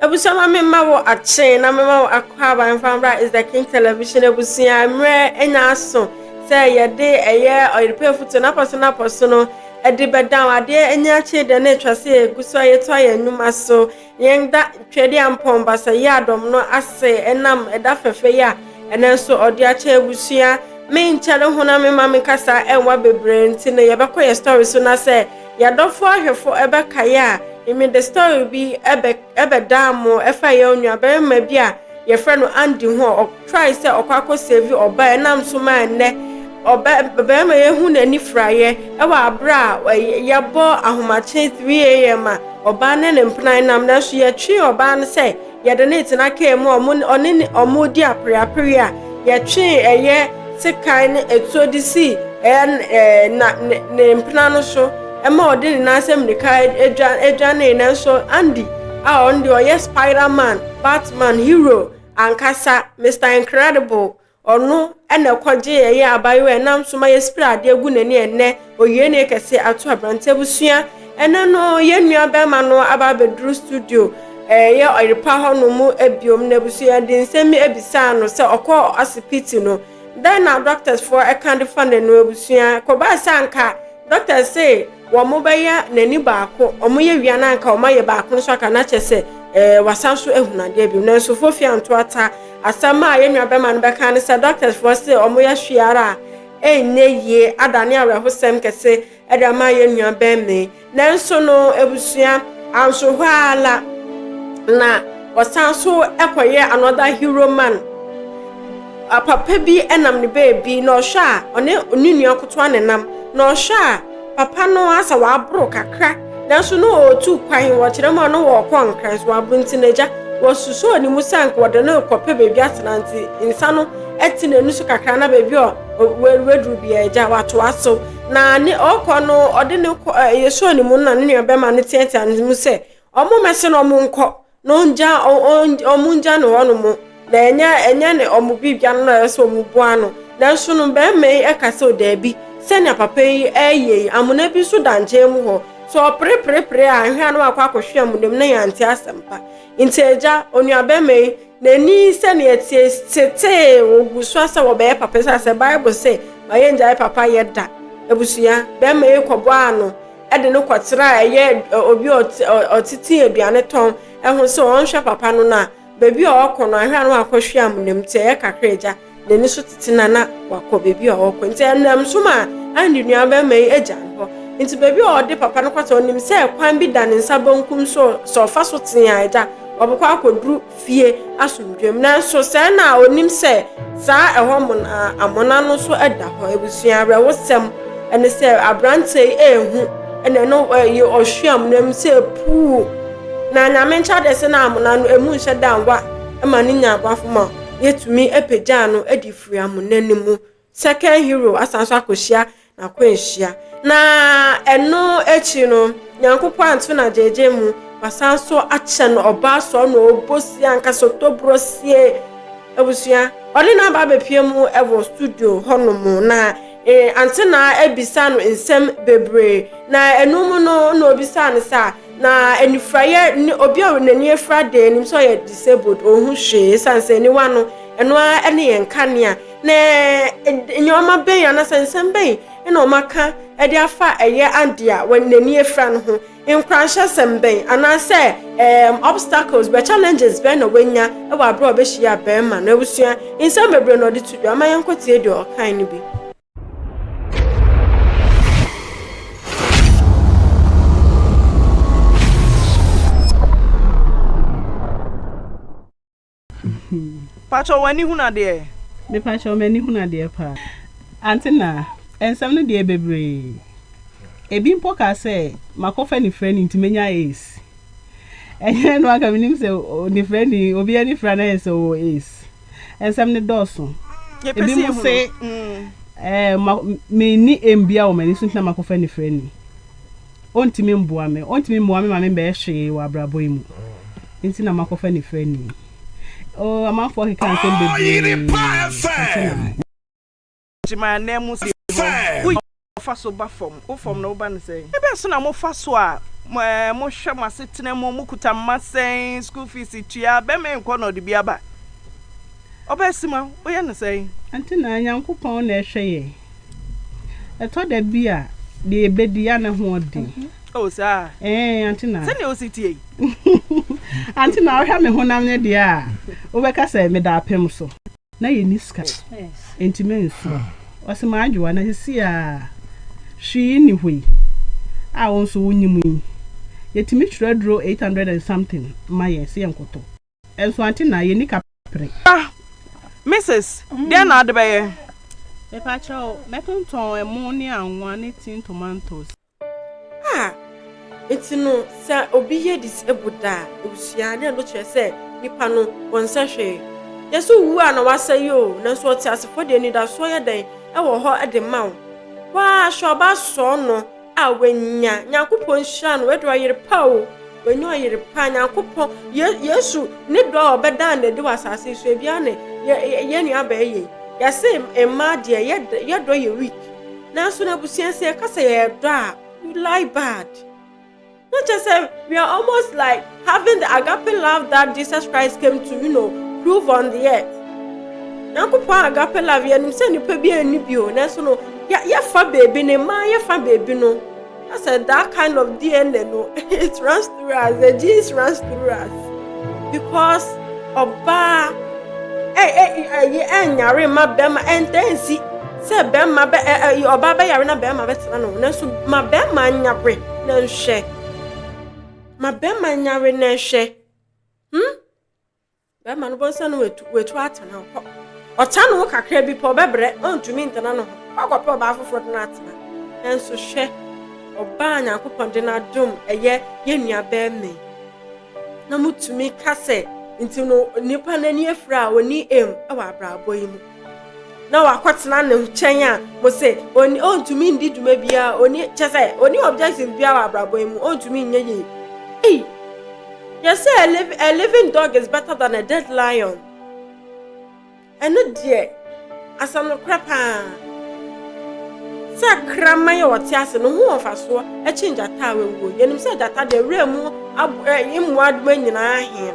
Abusua ma me mma wo akye na mema wo akwaaba mfa mbra is the king television abusua mmerɛ anya aso sɛ yɛde ɛyɛ ɔyerepɛ afutuo n'apɔso n'apɔso no ɛde bɛdan adeɛ anya akye deɛ na atwa sɛ yɛgu so a yɛtoa yɛn nnwuma so yɛn da Twedeampɔn Basayiadɔm no ase ɛnam ɛda fɛfɛ yi a ɛnɛ nso ɔde akyɛ abusua. Menkyɛre ho na mema me kasa ɛnwa bebree nti no yɛbɛkɔ yɛ story so na sɛ yɛadɔfo ahwɛfo ɛbɛkaeɛ a mede story bi ɛbɛ ɛbɛdaa mo ɛfa yɛn onuabarima bi a yɛfrɛ no Andy ho a ɔtry sɛ ɔkɔ akɔ save ɔba ɛnam so ma ɛnnɛ ɔba barima yɛhu n'ani firaeɛ ɛwɔ abere a yɛbɔ ahomakye 3 a.m. a ɔbaa ne ne mpena nam, nanso yɛtwe ɔbaa no sɛ yɛde ne tena kaa mu a ɔmo ɔne ne ɔmo di apereapere a yɛtwe ɛyɛ sekan ne etuo de si ɛyɛ ɛɛ na ne ne mpena no so ɛma ɔde ne nan sɛ mmirika adwa adwane. Nanso Andy a ɔno deɛ ɔyɛ Spiderman, Batman, hero ankasa, Mr Incredible, ɔno ɛna ɛkɔgye ɛyɛ abaayewa ɛnam so ma yɛspray adeɛ gu n'ani. Ɛnɛ owie ne kɛse ato aberante. Abusua, ɛnɛ no yɛn nua bɛrima no aba abɛduru studio ɛyɛ ɔyerepa hɔnom ebiom, na abusua de nsɛm ebisaa no sɛ ɔkɔ asipiti no dan na doctors foɔ ɛka de fa n'anu. Abusua, kɔbaa sɛ anka doctors say wɔn bɛyɛ n'ani baako, wɔn yɛ wia na anka wɔn ayɛ baako nso aka na kyerɛ sɛ wasan so ehunu adeɛ bi. Nanso fofi anto ata asɛm a yɛn nua bɛrima no bɛka ne sɛ doctors foɔ sɛ wɔn yɛ hwee ara a ɛnyɛ yie, adane awerɛhosɛm kɛse ɛde ama yɛn nua bɛrima yi. Nanso no abusua, anso hɔ ara na wɔsan so ɛkɔyɛ another hero man. Papa bi ɛnam ne beebi na ɔhwɛ a ɔne ne nua ketewa ne nam na ɔhwɛ a papa no asa waboro kakra, nanso no ɔretu kwan wɔkyerɛ mu a no wɔrekɔ Nkran so waboro nti n'agya wɔsusoo ne mu sɛ anka wɔde no rekɔpɛ baabi atena, nti nsa no ɛte n'ani so kakra na baabi a waduru bia agya wato aso na ne ɔkɔ no ɔde ne kɔ. Yɛsoo ne mu na ne nua bɛrima no teatea ne mu sɛ ɔmo mɛse na ɔmo nkɔ na ɔngya ɔmo ngya ne hɔnom na ɛnyɛ ne ɔmo biribia no na ɛyɛ sɛ ɔmo boa no. Nanso no bɛrima yi ɛka sɛ ɔdaabi, sɛnea papa yi ɛyɛ yi, amona bi nso da nkyɛn mu hɔ so ɔpereperepere a ahwɛ a na wakɔ akɔhwe amona mu na yɛante asɛm pa. Nti agya, onua bɛrima yi n'ani sɛnea tie tetee ogu so asɛ wɔbɛyɛ papa sɛ Bible sɛ ma yɛngyae papa yɛ da. Abusua, bɛrima yi kɔbɔ ano ɛde no kɔtena a ɛyɛ obi a ɔtete aduane tɔn ɛho sɛ ɔnhwɛ papa no na baabi a ɔkɔ no ahwɛ a na wakɔhwe amona mu. Nti ɛyɛ kakra agya n'ani so tete na na wakɔ baabi a ɔkɔ, nti ɛnam so ma Andy nua bɛrima yi agya no hɔ. Nti baabi a ɔde papa no kɔtɛ, ɔnim sɛ kwan bi da ne nsa benkum so sɛ ɔfa so tee a agya ɔbɛkɔ akɔduru fie asomdwam, nanso sɛ na onim sɛ saa ɛhɔ mo na amona no nso da hɔ. Abusua, awerɛwosɛm ɛne sɛ aberanteɛ yi ɛɛhu ɛna ɛno ɛyɛ ɔhwe amona mu sɛ puu na Nyame nkyɛn de sɛ na amona no emu nhyɛ da nwa ɛma ne nya aboafo ma yɛtumi apagya no de firi amona no mu. Second hero asan so akɔhyia n'akwanhyia na ɛno akyi no Nyankopɔn anto no agyegye mu, wasan so akyɛ no ɔbaa sɔɔ na ɔbɔ sie ankasa ɔtɔborɔ sie. Abusua, ɔde n'aba abɛpie mu ɛwɔ studio hɔnom na ante na ebisa no nsɛm bebree na ɛno mu no na obisa no sɛ na anifuraeɛ ne obi a n'ani afura de anim sɛ ɔyɛ disabled, ɔnhu hwee ɛsiane sɛ aniwa no ɛno ara ne yɛn kanea, na nneɛma bɛn anaasɛ nsɛm bɛn ɛna wɔn aka ɛde afa ɛyɛ ade a wɔn n'ani afura no ho, nkuranhyɛsɛm bɛn anaasɛ obstacles bɛ challenges bɛn na wɔanya ɛwɔ abere a ɔbɛhyia bɛrima no. Abusua, nsɛm bebree na ɔde to dwa ama yɛn nkɔtie deɛ ɔkan no bi. Patro, w'ani hu adeɛ? Mepakyɛw, m'ani hu adeɛ paa. Ante na nsɛm no deɛ bebree. Ebi mpo ka sɛ makɔfa nifrani nti menya AIDS. Ɛnyɛ no anka menim sɛ nifrani obi ani fira na yɛ sɛ ɔwɔ AIDS. Nsɛm no dɔɔso. Ebi mo se menni aim bia wɔ m'ani so nti na makɔfa nifrani. Ɔntumi mboa me, ɔntumi mmoa me ma me mbɛyɛ hwee wɔ abrabɔ yi mu nti na makɔfa nifrani. Oh, amanfoɔ keka nsɛm bebree. Ante na gyima nan mu si hɔ woyi ɔfa so ba fam, wo fam na woba no sɛ ebe so na mofa so a. Mo ɛɛ mohwɛ mo asetena mu, mokuta mma sɛn, school fees tua, bɛrima yi nkɔ na ɔde bi aba. Ɔbaa Sima, woyɛ no sɛn? Ante na Nyankopɔn na ɛhwɛ yɛn. Ɛtɔ da bi a, deɛ yɛbɛdi a ne ho ɔden. Oh saa. Ɛɛ, ante na. Sɛnea osi tie yi. Ante na wohwɛ me honam ne deɛ a, wobɛka sɛ meda apem so. Na yɛnni sika. Enti mansu. Ɔse m'adwoa na sisi a hwee nni hɔ yi a wo nso wonyim yi, yɛtumi twerɛ aduro 800 and something ma yɛn sɛ yɛnkɔtɔ. Ɛnso ante na yɛnni kaprɛ. Ah Mrs. Deɛn na ade bɛyɛ? Mepakyɛw, mɛtontɔn ɛmo ne anwa ne tin tomatoes. Ah, nti no sɛ obi yɛ disabled a, abusua ne ɛno kyerɛ sɛ nipa no wɔnsɛ hwee. Yɛsɛ owu a na wasɛe o, nanso ɔte asefoɔ deɛ anidasoɔ yɛ dɛn ɛwɔ hɔ de ma wo. Waa hwɛ ɔba sɔɔ no a wanya Nyankopɔn nhyira no, wadi ɔyere pa o. Wanya ɔyere pa. Nyankopɔn, Yesu ne dɔ a ɔbɛdaa no adi wɔ asase yi so, ebia ne yɛn nua bɛyɛ yei. Yɛse mmaa deɛ yɛdɔ yɛ weak. Nanso na abusua sɛ yɛka sɛ yɛdɔ a, we lie bad. Na kyerɛ sɛ we are almost like having the agape love that Jesus Christ came to prove on the earth. Nyankopɔn agape love, yɛnim sɛ nipa bi ani bi o, nanso no yɛfa beebi ne mmaa yɛfa beebi no. That's that kind of DNA no, it runs through us, the genes runs through us. Because ɔbaa ɛ ɛ ɛyɛ ɛnyare ma bɛrima ɛntɛ nsi sɛ bɛrima bɛ ɛ ɛ ɔbaa bɛyare na bɛrima bɛtena no, nanso ma bɛrima nyare na nhwɛ, ma bɛrima nyare na nhwɛ. Bɛrima no bɔnsa no wetu atena hɔ, ɔta ne ho kakra bi pɛ, ɔbɛbrɛ, ɔntumi ntena ne ho, ɔkɔpɛ ɔbaa foforɔ de no atena. Nanso hwɛ ɔbaa Nyankopɔn de n'adom ɛyɛ yɛn nua bɛrima yi na mutumi ka sɛ nti no nipa n'ani afira a oni aim wɔ abrabɔ yi mu na wakɔtena ne nkyɛn a mo sɛ oni ɔntumi ndi dwuma biara, oni kyɛ sɛ oni objective biara wɔ abrabɔ yi mu, ɔntumi nyɛ yie. Ei, yɛsɛ a living dog is better than a dead lion. Ɛno deɛ asɛm no korɛ paa sɛ kraman a ɔte ase no ho wɔ mfasoɔ akyi gyata a wawuo. Yɛnim sɛ gyata deɛ wura mu abo ɛ mmoa adoma nyinaa he no,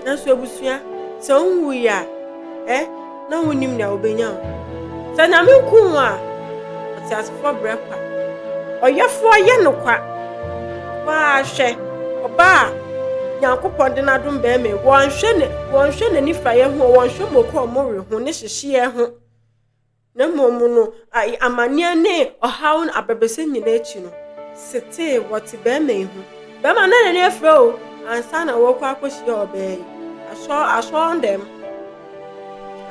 nanso abusua, sɛ wonwui a ɛ na wonnim nea wobɛnya o. Sɛ Nyame nku wo a, ɔteasefoɔ brɛ kwa, ɔyɛfoɔ yɛ no kwa. Waa hwɛ ɔbaa a Nyankopɔn de n'adom bɛrima yi, wɔnhwɛ ne wɔnhwɛ n'ani fraeɛ ho, wɔnhwɛ mmoko a ɔmo ho ne hyehyeɛ ho, na mmom no amanneɛ ne ɔhaw no abɛbɛsɛ nyinaa akyi no setee wɔte bɛrima yi ho. Bɛrima no n'ani afira o ansa na wɔkɔ akɔhyia ɔbaa yi asɔ asɔn dɛm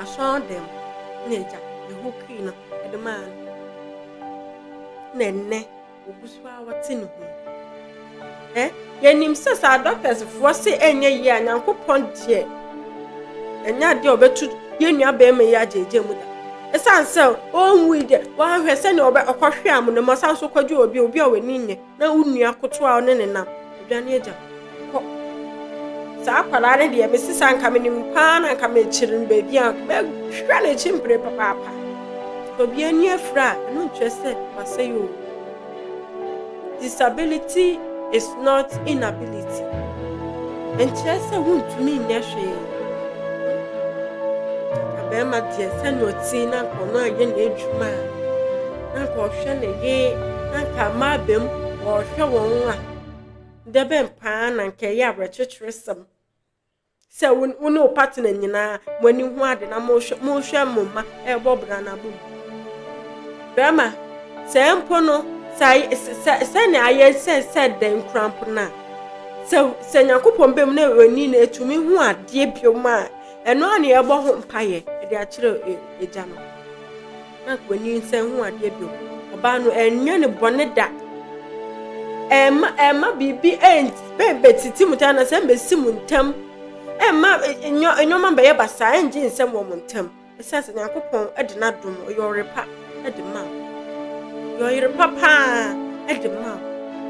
asɔn dɛm na agya ɛho kii no ɛde maa no, na ɛnnɛ ogu so a wɔte ne ho. Ɛ yɛnim sɛ saa doctorsfoɔ se ɛnyɛ yie a, Nyankopɔn deɛ ɛnyɛ adeɛ a ɔbɛto yɛn nua bɛrima yi agyegye mu da. Ɛsiane sɛ ɔnwui deɛ, wɔahwɛ sɛnea ɔbɛ ɔkɔhwɛ amona mu, ɔsan so kɔgye obi a w'ani nyɛ na wo nua koto a ɔne ne nam odwane agya kɔ. Saa akwadaa no deɛ, mesi sa nka menim paa na nka mekyere no baabi a mɛhwɛ n'akyi mpere papaapa. Obi ani afira a, ɛno nkyerɛ sɛ wasɛe o. Disability is not inability. Nkyerɛ sɛ wontumi nyɛ hwee. Abɛrima deɛ, sɛnea ɔte na nka ɔno ayɛ n'adwuma a na nka ɔhwɛ ne yere na nka mmaa bɛm ɔrehwɛ wɔn a dɛbɛn paa na nka ɛyɛ awerɛkyekyerɛsɛm sɛ wo ne wo partner nyinaa mo ani ho ade na mohwɛ mo mma ɛrebɔ bra no abom. Bɛrima sɛ mpo no sɛ sɛnea ayɛ sɛ dɛn kora mpo no a, sɛ Nyankopɔn bɛm na w'ani na ɛtumi hu adeɛ biom a, ɛno a ne yɛbɔ ho mpayɛ ɛde akyerɛ agya no na w'ani nsa hu adeɛ biom. Ɔbaa no ɛnyɛ ne bɔne da, ɛmma biribi ɛmbɛtiti mu ntam anaasɛ ɛmbɛsi mu ntam, ɛmma nneɛma bɛyɛ basaa, ɛngye nsɛm wɔ mo ntam. Ɛsiane sɛ Nyankopɔn de n'adom ɔyɛ ɔyere pa de ma wo, ɔyɛ ɔyere pa paa de ma wo.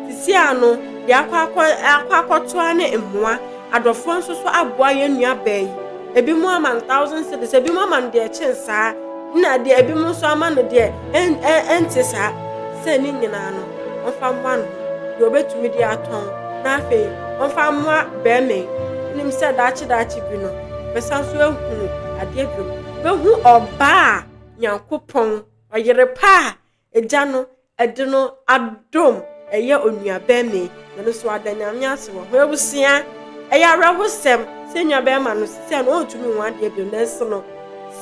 Sisi ano deɛ akɔ akɔtoa ne mmoa adɔfoɔ nso so aboa yɛn nua baa yi. Ebi mu ama no 1,000 cedis, ebi mu ama no deɛ ɛkyɛn saa, na deɛ ebi mu nso ama no deɛ ɛnte saa. Sɛ ne nyinaa no ɔmfa mmoa no ho. deɛ ɔbɛtumi de atɔn na afei ɔmfa mmoa barima yi. Wonim sɛ daakye daakye bi no, ɔbɛsan so ahunu adeɛ bio. Ɔbɛhu ɔbaa a Nyankopɔn, ɔyere pa a Agya no de no adom ɛyɛ onuabarima yi, na no nso wada Nyame ase wɔ ho. Abusua, ɛyɛ awerɛhosɛm sɛ nuabarima no sɛ no ɔntumi nhu adeɛ bio, nanso no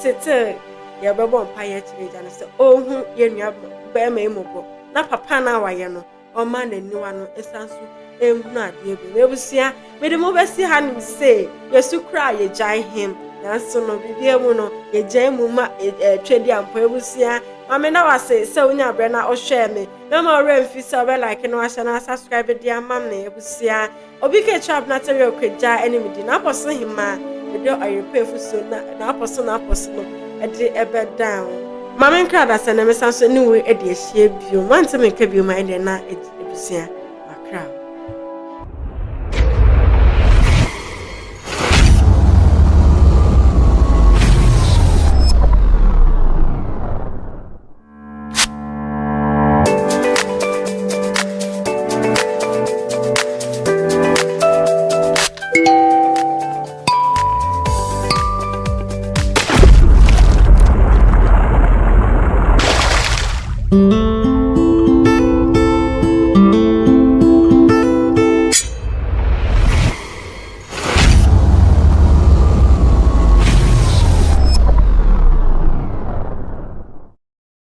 setee yɛbɛbɔ mpaeɛ akyerɛ Agya no sɛ ɔnhu yɛn nuabarima yi mmɔbɔ na papa no a wayɛ no ɔmma n'aniwa no nsan so nhunu adeɛ bio. M'abusua, mede mo bɛsi hanom sei, yɛsu koraa a yɛgyae hem, nanso no biribiara mu no yɛgyae mu ma Tweduampɔn abusua. Ma me da wo ase sɛ wonya berɛ na wohwɛɛ me. Mɛma wo werɛ mfi sɛ wobɛ like na wahyɛ na wasubscribe de ama me abusua. Obi ka kyerɛ Abena sɛ werɛ kɔgya ne medi n'apɔ so hemaa mede ɔyere pa afusuo na n'apɔ so n'apɔ so no de ɛbɛdan wo. Ma me nkra da sɛ na mesan so ne wo adi ahyia bio. Moante me nka bio ma ɛdeɛ na abusua makra wo.